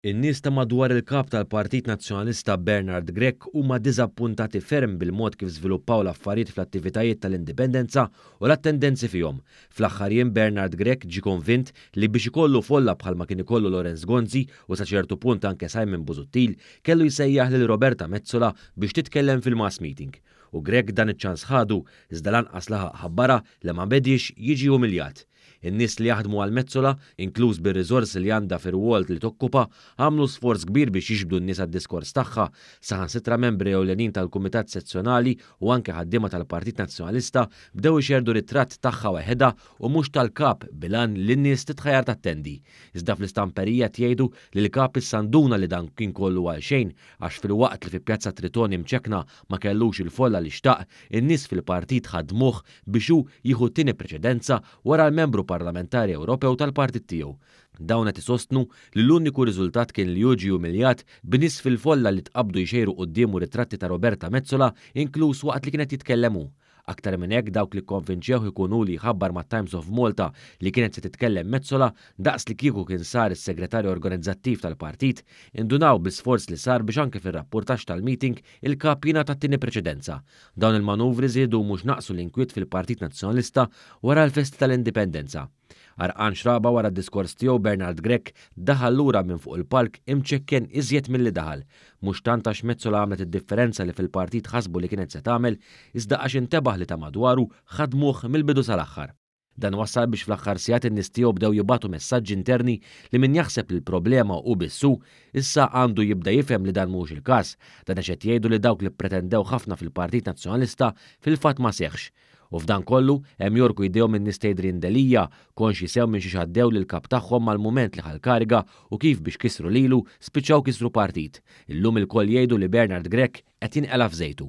In-nies ta' madwar il-Kap tal-Partit Nazzjonalista Bernard Grech huma diżappuntati ferm bil-mod kif żviluppaw l-affarijiet fl-attivitajiet tal-Indipendenza u l-attendenzi fihom. Fl-aħħar jiem Bernard Grech ġie konvint li biex ikollu folla bħalma kien ikollu Lawrence Gonzi u sa ċertu punt anke Simon Busuttil kellu jsejjaħ lil Roberta Metsola biex titkellem fil-mass meeting. U Grech dan iċ-ċans ħadu iżda lanqas laħaq ħabbarha li ma bediex jiġi umiljat. In-nies li jaħdmu għal Metsola, inkluż bir-riżorsi li għandha fir-rwol li tokkupa, għamlu sforz kbir biex jiġbdu n-nies għad-diskors tagħha. Saħansitra membri ewlenin tal-Kumitat Sezzjonali u anke ħaddiema tal-Partit Nazzjonalista bdew ixerrdu ritratt tagħha waħedha u mhux tal-Kap bil-għan li n-nies titħajjar tattendi. Iżda fl-istamperija qed jgħidu li l-Kap issa nduna li dan kien kollu għalxejn għax filwaqt li fi Pjazza Tritoni mċekkna ma kellux il-folla li xtaq, in-nies fil-partit ħadmuh biex hu jieħu t-tieni preċedenza wara l-Membru Parlamentari Ewropew tal-partit tiegħu. Dawn qed isostnu li l-uniku riżultat kien li hu ġie umiljat b'nies fil-folla li tqabbdu jxejru quddiemu ritratti ta' Roberta Metsola inkluż waqt li kien qed jitkellem hu. Aktar minn hekk dawk li kkonvinċewh ikun hu li jħabbar mat-Times of Malta li kienet se titkellem Metsola daqs li kieku kien sar is-segretarju organizzattiv tal-partit, indunaw bl-isforz li sar biex anke fir-rappurtaġġ tal-meeting il-Kap jingħata t-tieni preċedenza. Dawn il-manuvri żiedu u mhux naqsu l-inkwiet fil-Partit Nazzjonalista wara l-festi tal-Indipendenza. Għarqan xraba wara d-diskors tiegħu Bernard Grech daħal lura minn fuq il-palk imċekken iżjed milli daħal. Mhux tant għax Metsola għamlet id-differenza li fil-partit ħasbu li kienet se tagħmel, iżda għax intebaħ li ta' madwaru ħadmuh mill-bidu sal-aħħar. Dan wassal biex fl-aħħar sigħat in-nies tiegħu bdew jibagħtu messaġġi interni li min jaħseb li l-problema hu biss hu, issa għandu jibda jifhem li dan mhux il-każ. Dan għax qed jgħidu li dawk li ppretendew ħafna fil-Partit Nazzjonalista fil-fatt ma seħħx. U f'dan kollu, hemm jogħrku jdejhom in-nies ta' Adrian Delia, konxji sew minn xiex għaddew lill-kap tagħhom mal-mument li ħa l-kariga u kif biex kisru lilu, spiċċaw kisru partit. Illum ilkoll jgħidu li Bernard Grech qed jinqela' f'żejtu.